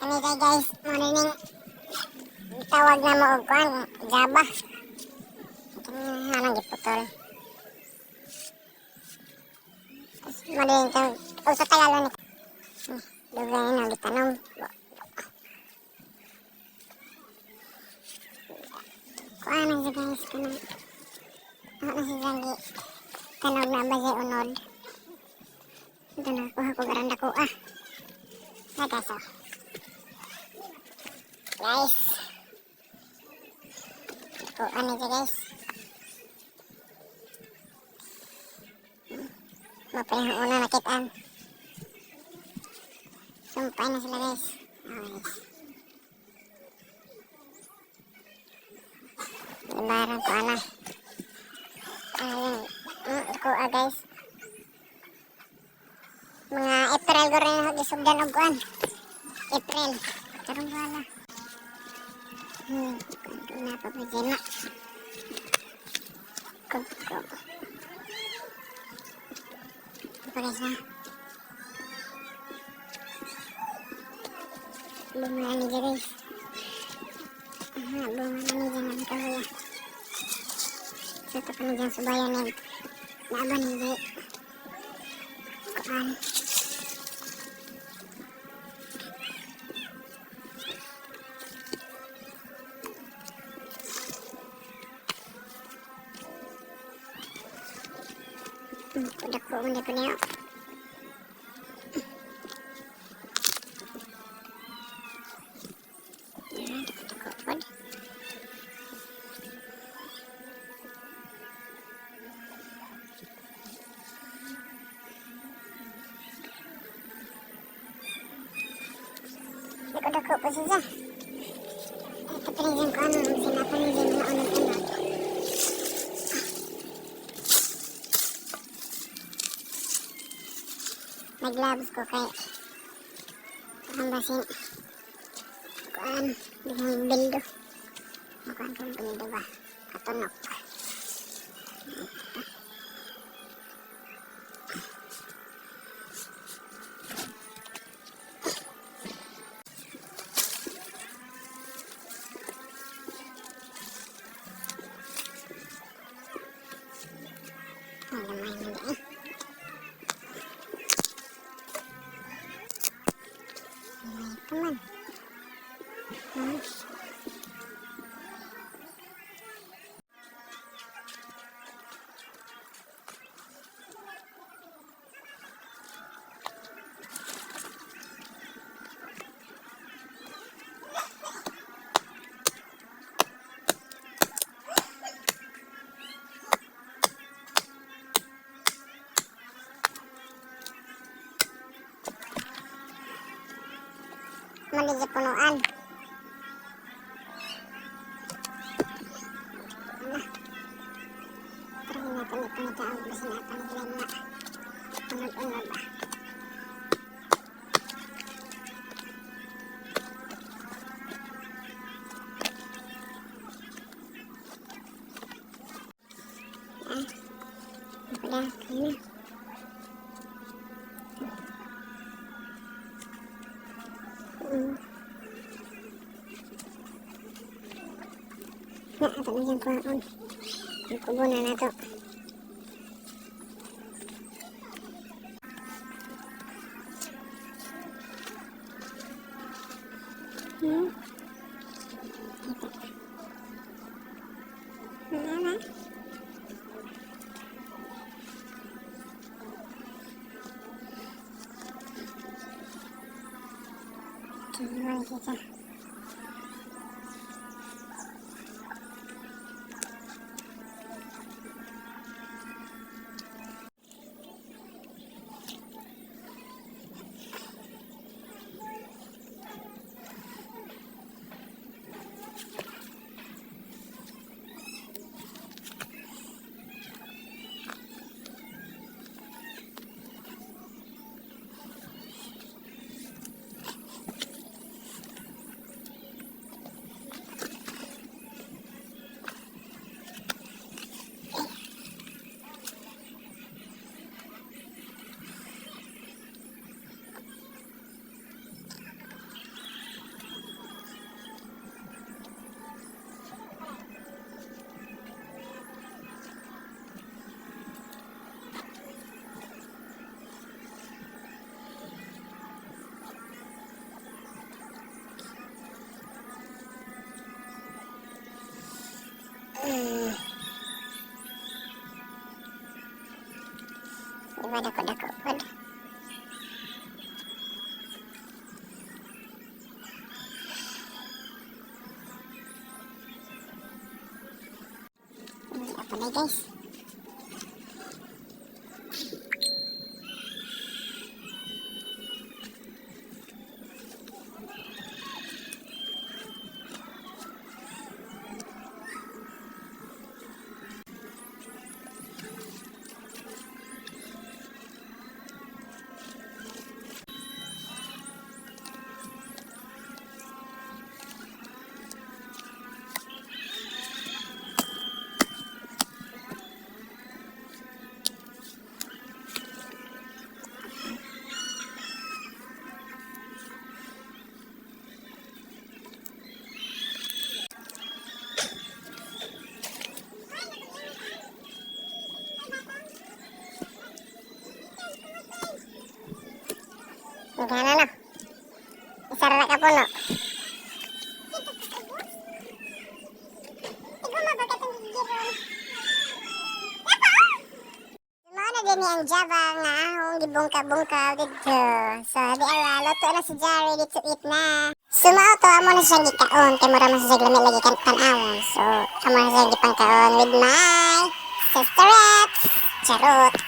Kani kay guys, mo ning tawag na mo og kuan, jaba. Kani hanang giputol. Mo ning tawag og sa Tagalog ni. Dugay na gitanom. Kuan na siya guys, kanang ako na siya gi tanog na ba siya unod. Ito na, kuha ko garanda ko ah. Ay guys, oh. Guys. Kuha ni siya guys. Mapalihong una nakitaan. Sumpay na sila guys. Oh, guys. Ibarang ko ana. Ayun. Kuha guys. Mga April ko rin ako gisugdan og kuan. April. Karong wala. Na pa pa na. Ko. Ito guys ha. Bunga ni dyan guys. Aha, bunga na ni dyan ang kahuya. So ito pa ni dyan subayan ni naaban ni dyan. Kuan. Dako man ko niya. Dako pod. Dako dako po siya. Ito pa rin ko ano, sinapan ni dyan mga unod-unod. May gloves ko kay ang basin kuan biglang bildo, kuan kong bildo ba katunok. Ay, gamay man di eh. Gamay pa man. Mali sa punuan. Ano? Try natin ipangita ang basin natin sila mga unod-unod ba. Ah, ito na, kaya na. Na, ato na dyan kuhaon. Ang kubo na nato. Ito. Wala na. Okay, wala siya. Diba dako-dako pod? Apa na, guys? Gana no? Isa ra ka puno. Mao na din ang Java nga ahong gibungka-bungka didto. So, di ara, luto na si Ja, ready to eat na. So, mao to, amo na siyang gikaon, kay mura man siya lami lagi kan tan-awon. So, amo na siyang gipangkaon with my sisterettes. Charot.